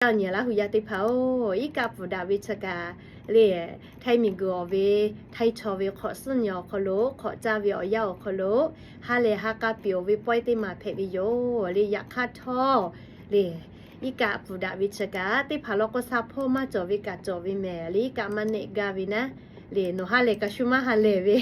Awˬ nyi Laˇ hu yaˇ teˇ hpaˍ-oˬ, iˉ kaˆ pfuhˍ daꞈ ve chi kaꞈ le, htaiˇ miˬguiˬ awˬ ve, htaiˇ chaw ve hk'awꞈ suhˉ nyi awˬ hk'aw lo, hk'awꞈ caˇ ve awˬ yanˇ awˬ hk'aw lo, ha lehˬ ha k'a piˍ-oˬ ve pawehˇ teˇ maˬ hpehꞈ ve yoˬ le. Yaꞈ hk'aˇ htawˇ le, iˉ kaˆ pfuhˍ daꞈ ve chi kaꞈ teˇ hpaˍ law k'o, sha hpawˇ maˇ cawˬ ve kaꞈ cawˬ ve mehˍ le. Iˉ kaˆ maˇ nehˆ gaˇ ve naˉ le, nawˬ ha lehˬ kaꞈ shu maˇ ha lehˬ ve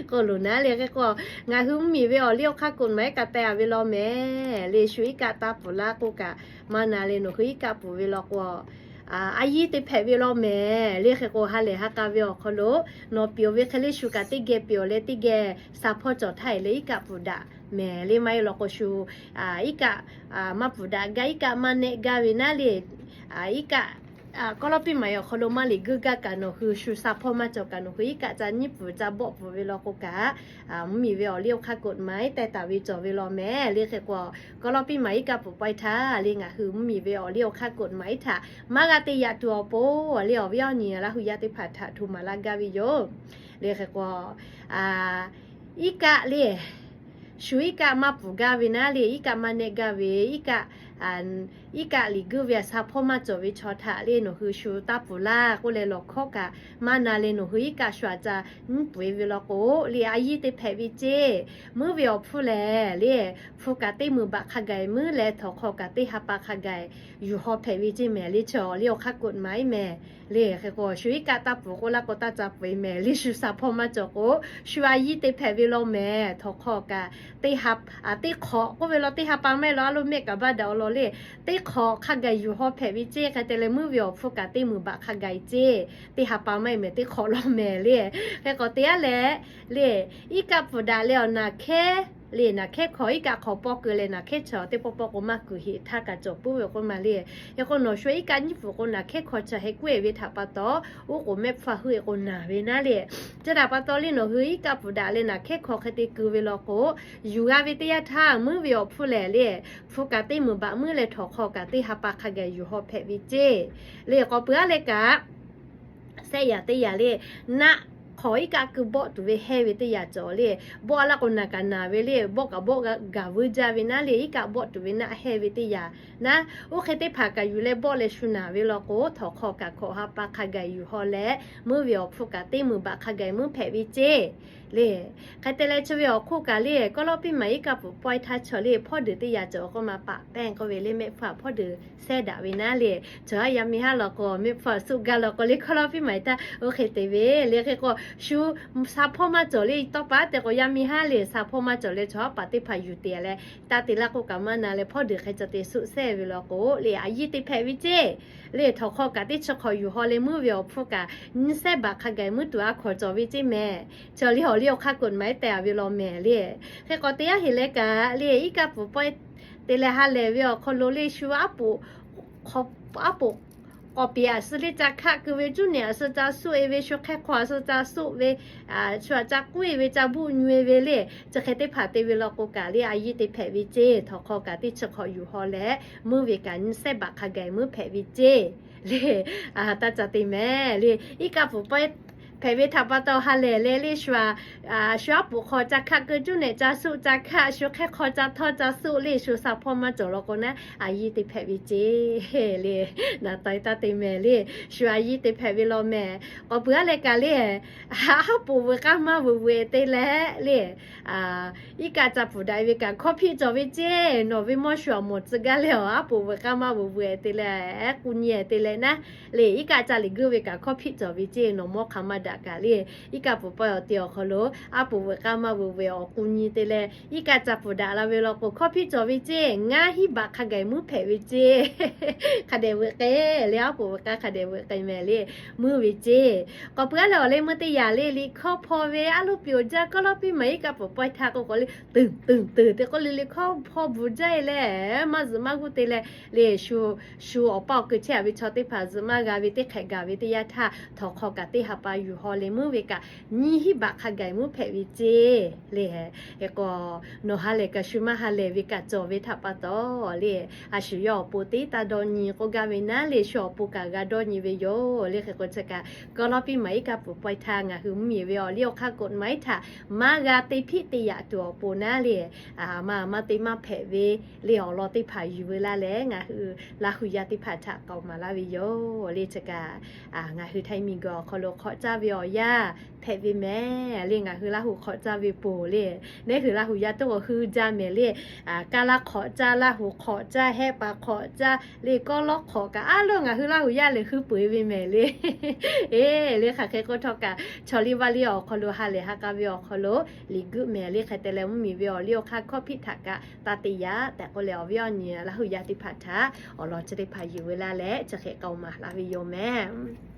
k'oˆ loˬ naˉ le. Hk'e k'o, ngaˬ hui mvuhˇmiˬ ve awˬ liˇ awˬ hk'aˇ กฎหมาย kaꞈ teh-a ve law mehˍ le. Shu iˉ kaˆ taˇ pfuhˍ laˇ k'oˆ kaꞈ maˇ na le. Nawˬ hui iˉ kaˆ pfuhˍ ve law k'o, a yiˇ te hpehꞈ ve law mehˍ le. Hk'e k'o, ha lehˬ ha k'a ve awˬ hk'aw lo nawˬ piˍ-oˬ ve hk'e le, shu kaꞈ teˇ geh piˍ-oˬ leh, teˇ geh sha hpawˇ cawˬ htaˇ e leh iˉ kaˆ pfuhˍ daꞈ mehˍ le. Maˇ heˆ law k'o, shu iˉ kaˆ maˇ pfuhˍ daꞈ gaˇ, iˉ kaˆ maˇ nehˆ gaˇ ve naˉ le. Iˉ kaˆ kawˇ lawˇ piˇ maˍ-e awˬ hk'aw lo maˇ liꞈ guiˇ gaˇ kaꞈ, nawˬ hui shu sha hpawˇ maˇ cawˬ kaꞈ, nawˬ hui iˉ kaˆ ca nyiˉ pfuhˍ ca bawˆ pfuhˍ ve law k'o kaꞈ, mvuhˇmiˬ ve awˬ liˇ awˬ hk'aˇ กฎหมาย teh taˍ ve cawˬ ve law mehˍ le. Hk'e k'o, kawˇ lawˇ piˇ maˍ iˉ kaˆ pfuhˍ pawehˇ htaˇ le, ngaˬ hui mvuhˇmiˬ ve awˬ liˇ awˬ hk'aˇ กฎหมาย htaꞈ maˇ g'a te yaꞈ tuˬ awˬ pon le, awˬ viˉ awˬ nyi Laˇ hu yaˇ teˇ hpaˍ htaꞈ hto maˍ laˇ gaˇ ve yoˬ le. Hk'e k'o, iˉ kaˆ le, shu iˉ kaˆ maˇ pfuhˍ gaˇ ve naˉ le, iˉ kaˆ maˇ nehˆ gaˇ ve, iˉ kaˆ iˉ kaˆ liꞈ guiˇ ve sha hpawˇ maˇ cawˬ ve chaw htaꞈ le, nawˬ hui shu taˇ pfuhˍ laˇ k'oˆ leh lawˬ hkawˇ kaꞈ maˇ na le. Nawˬ hui iˉ kaˆ shu aꞈ ca nyiˉ pfuhˍ-e ve law k'o le, a yiˇ te hpehꞈ ve ceˇ. Meuˉ ve awˬ hpfuhˇ lehˬ le, hpu kaꞈ teˇ meunˍ baꞈ hk'a gaˬ-e meuˉ leh, htawnˍ hk'aw kaꞈ teˇ ha pa hk'a gaˬ yuˬ haw hpehꞈ ve ceˇ mehˍ le. Chi awˬ liˇ awˬ hk'aˇ กฎหมาย mehˍ le. Hk'e k'o, shu iˉ kaˆ taˇ pfuhˍ k'oˆ laˇ k'o, taˇ ca pfuhˍ-e mehˍ le. Shu sha hpawˇ maˇ cawˬ k'o, shu a yiˇ te hpehꞈ ve law mehˍ. Htawnˍ hk'aw kaꞈ teˇ ha, teˇ hk'awꞈ k'oˆ ve law, teˇ ha pa maˇ heˆ law, a lo mehˆ kaꞈ baˇ daꞈ-o law le. Teˇ hk'awꞈ hk'a gaˬ yuˬ haw hpehꞈ ve ceˇ. Hk'e te leh, meuˉ ve awˬ hpfuhˇ kaꞈ teˇ meunˍ baꞈ hk'a gaˬ-e ceˇ. Teˇ ha pa maˇ heˆ mehˍ, teˇ hk'awꞈ law mehˍ le. Hk'e k'o, te yaˇ leh le, iˉ kaˆ pfuhˍ daꞈ leh awˬ naˬ hkehˉ le, naˬ hkehˉ hk'awꞈ, iˉ kaˆ hk'awꞈ pawˆ keu leh naˬ hkehˉ chaw teˇ pawˆ pawˆ k'o maˇ kuiˬ heꞈ htaˇ kaꞈ cawˬ puiˉ ve k'oˆ ma le. Hk'e k'o, nawˬ shu iˉ kaˆ nyiˉ pfuhˍ k'o, naˬ hkehˉ hk'awꞈ chi hk'e k'oˆ-e ve htaꞈ pa taw, oˉ k'oˍ mehˆ hpfuhˇ heuˆ-e k'o naˬ ve naˉ le. Chi htaꞈ pa taw le, nawˬ hui iˉ kaˆ pfuhˍ daꞈ leh naˬ hkehˉ hk'awꞈ hk'e te keu ve law k'o, yuˬ g'a ve teˇ yanˇ htaˇ, meuˉ ve awˬ hpfuhˇ lehˬ le, hpu kaꞈ teˇ meunˍ baꞈ meuˉ leh, htawnˍ hk'aw kaꞈ teˇ ha pa hk'a gaˬ yuˬ haw hpehꞈ ve ceˇ. Le k'awꞈ peuˬ-a leh kaꞈ, sehˆ yaꞈ teˇ yaꞈ le, naˆ hk'awꞈ iˉ kaˆ keu bawˆ tuˬ ve hehˇ ve teˇ yaꞈ cawˬ le. Bawˆ laˇ k'o, naˬ kaꞈ naˬ ve le, bawˆ kaꞈ bawˆ gaˬ vuiˇ jaˇ ve naˉ le. Iˉ kaˆ bawˆ tuˬ ve naˆ hehˇ ve teˇ yaꞈ naˉ, oˇ hk'e teˇ hpaˍ kaꞈ yuˬ leh bawˆ leh shu naˬ ve law k'o, htawnˍ hk'aw kaꞈ hkawꞈ ha pa hk'a gaˬ yuˬ haw leh, meuˉ ve awˬ hpfuhˇ kaꞈ teˇ meunˍ baꞈ hk'a gaˬ meuˉ hpehꞈ ve ceˇ. Le, hk'e te leh chi ve awˬ hk'oˆ kaꞈ le, kawˇ lawˇ piˇ maˍ iˉ kaˆ pfuhˍ pawehˇ htaˇ chaw le, hpawˇ deuˬ teˇ yaꞈ cawˬ k'oˆ ma paˍ pehˇ k'oˆ ve le, mehˆ hpfuhˇ hpawˇ deuˬ sehˉ daꞈ ve naˉ le. Chaw yaˇ miˇ haˉ law k'o, mehˆ hpfuhˇ suˆ gaˇ law k'o le, kawˇ lawˇ piˇ maˍ htaˇ oˇ hk'e te ve le. Hk'e k'o, shu sha hpawˇ maˇ cawˬ le, tawˇ pa te k'o, yaˇ miˇ haˉ le sha hpawˇ maˇ cawˬ leh, chaw haˉ paˍ teˇ hpaˍ yuˬ te leh, taˇ te laˇ k'oˆ kaꞈ maˇ na leh, hpawˇ deuˬ hk'e ca te suˆ sehˉ ve law k'o le, a yiˇ te hpehꞈ ve ceˇ. Le, htawnˍ hk'aw kaꞈ teˇ chi hk'awꞈ yuˬ haw leh, meuˉ ve awˬ hpfuhˇ kaꞈ nyiˇ sehˉ baꞈ hk'a gaˬ meuˉ tuˬ a hkawꞈ cawˬ ve ceˇ mehˍ. Chaw le, awˬ liˇ awˬ hk'aˇ กฎหมาย teh-a ve law mehˍ le. Hk'e k'o, te yaˇ heꞈ leh kaꞈ le, iˉ kaˆ pfuhˍ pawehˇ te leh ha lehˬ ve awˬ hk'aw lo le, shu aˉ poꞈ k'awꞈ piˍ aꞈ suh le ca hkaˆ keu ve, cuˇ nehˬ aꞈ suh ca suˆ-e ve, shu hk'e hk'aw aꞈ suh ca suˆ ve, shu aꞈ ca k'oˆ-e ve, ca buˆ nyu-e ve le, chi hk'e teˇ hpaˍ te ve law k'o kaꞈ le, a yiˇ te hpehꞈ ve ceˇ. Htawnˍ hk'aw kaꞈ teˇ chi hk'awꞈ yuˬ haw leh, meuˉ ve kaꞈ nyiˇ sehˉ baꞈ hk'a gaˬ meuˉ hpehꞈ ve ceˇ. Le, taˇ ca te mehˍ le. Iˉ kaˆ pfuhˍ pawehˇ hpehꞈ ve htaꞈ pa taw ha lehˬ leh le, shu aꞈ, shu aˉ poꞈ hk'aw ca hkaˆ keu, cuˇ nehˬ ca suˆ ca hkaˆ, shu hk'e hk'aw ca htawˇ ca suˆ le, shu sha hpawˇ maˇ cawˬ law k'o naˉ, a yiˇ te hpehꞈ ve ceˇ. Le, naˍ ta-e taˇ te mehˍ le. Shu a yiˇ te hpehꞈ ve law mehˍ. K'awꞈ peuˬ-a leh kaꞈ le, aˉ poꞈ veuꞈ k'aˇ maˇ veuꞈ veuꞈ te leh le, iˉ kaˆ ca pfuhˍ daꞈ ve kaꞈ hkawˇ hpiˆ cawˬ ve ceˇ. Nawˬ ve mawˇ shu aꞈ mawˬ tcuh gaˇ leh, aˉ poꞈ veuꞈ k'aˇ maˇ veuꞈ veuꞈ te leh, k'u nyi-e te leh naˉ, le, iˉ kaˆ ca liꞈ guiˇ ve kaꞈ hkawˇ hpiˆ cawˬ ve ceˇ. Nawˬ mawˇ hk'aˬ maˇ daꞈ kaꞈ le, iˉ kaˆ pfuhˍ pawehˇ awˬ te awˬ hk'aw lo aˉ poꞈ veuꞈ k'aˇ maˇ veuꞈ veuꞈ awˬ k'u nyi te leh, iˉ kaˆ ca pfuhˍ daꞈ la ve law k'o, hkawˇ hpiˆ cawˬ ve ceˇ. Ngaˇ hinˉ baꞈ hk'a gaˬ meuˉ hpehꞈ ve ceˇ. Hk'a dehꞈ veuꞈ k'ai le, aˉ poꞈ veuꞈ k'aˇ hk'a dehꞈ veuꞈ k'ai mehˍ le, meuˉ ve ceˇ. K'awꞈ peuˬ-a leh awˬ leh meuˇ teˇ yaꞈ le, liꞈ hkawˇ hpaw ve a loˉ piˍ-oˬ jaˇ, kawˇ lawˇ piˇ maˍ iˉ kaˆ pfuhˍ pawehˇ htaˇ k'oˆ k'o le, tuˬ tuˬ tuˬ te k'oˆ le, liꞈ hkawˇ hpaw bvuhˬ jaˇ-e leh, maˇ zuhꞈ maˇ g'uˇ te leh, le, shu, shu awˬ paˇ awˬ keu chehˇ-a ve chaw teˇ hpaˍ zuhꞈ maˇ g'a ve teˇ hk'ehꞈ gaˬ ve teˇ yanˇ htaˇ, htawnˍ hk'aw kaꞈ teˇ ha pa yuˬ hk'aw le meuˇ ve kaꞈ nyi hiˉ baꞈ hk'a gaˬ meuˇ hpehꞈ ve ceˇ le. Hk'e k'o, nawˬ ha lehˬ kaꞈ shu maˇ ha lehˬ ve kaꞈ cawˬ ve htaꞈ pa taw le, a shu yawˇ awˬ pon teˇ taˇ dawˇ nyi k'oˆ gaˇ ve naˉ le, shu awˬ pon kaꞈ g'a dawˇ nyi ve yoˬ le. Hk'e k'o chi kaꞈ กรณี maˇ iˉ kaˆ peuˬ pawehˇ htaˇ ngaˬ hui mvuhˇmiˬ ve awˬ liˇ awˬ hk'aˇ กฎหมาย htaꞈ maˇ g'a te hpiˆ te yaꞈ tuˬ awˬ pon naˉ le, maˇ maˇ te maˇ hpehꞈ ve le awˬ lawn teˇ hpaˍ yuˬ veu laˇ leh ngaˬ hui Laˇ hu yaˇ teˇ hpaˍ htaꞈ k'aoˍ maˍ laˇ ve yoˬ le. Chi kaꞈ ngaˬ hui Htaiˇ miˬguiˬ awˬ hk'aw lo hk'awꞈ caˇ ve awˬ yanˇ hpehꞈ ve mehˍ le. Ngaˬ hui Laˇ hu hk'awꞈ caˇ ve poˬ le, neˉ hui Laˇ hu yaˇ toˇ k'o hui jaˇ mehˍ le. Kaˇ laˇ hk'awꞈ caˇ, Laˇ hu hk'awꞈ caˇ, Hehˆ paˍ hk'awꞈ caˇ le, kawˇ lawˉ hk'awꞈ kaꞈ a loˬ ngaˬ hui Laˇ hu yaˇ lehˬ hui peu eˬ ve mehˍ le. Eˬ le, hk'aˬ hk'e k'oˆ htawˇ kaꞈ chaw liˇ vaˇ liˇ awˬ hk'aw lo ha lehˬ ha k'a ve awˬ hk'aw lo liꞈ guˆ mehˍ le. Hk'e te leh mvuhˇmiˬ ve awˬ liˇ awˬ hk'aˇ ข้อผิด htaꞈ kaꞈ taˇ te yaꞈ tehꞈ k'oˆ leh awˬ viˉ awˬ nyi Laˇ hu yaˇ teˇ hpaˍ htaꞈ awˬ lawn chi teˇ hpaˍ yuˬ veu laˇ leh chi hk'e k'aoˍ maˍ laˇ ve yoˬ mehˍ.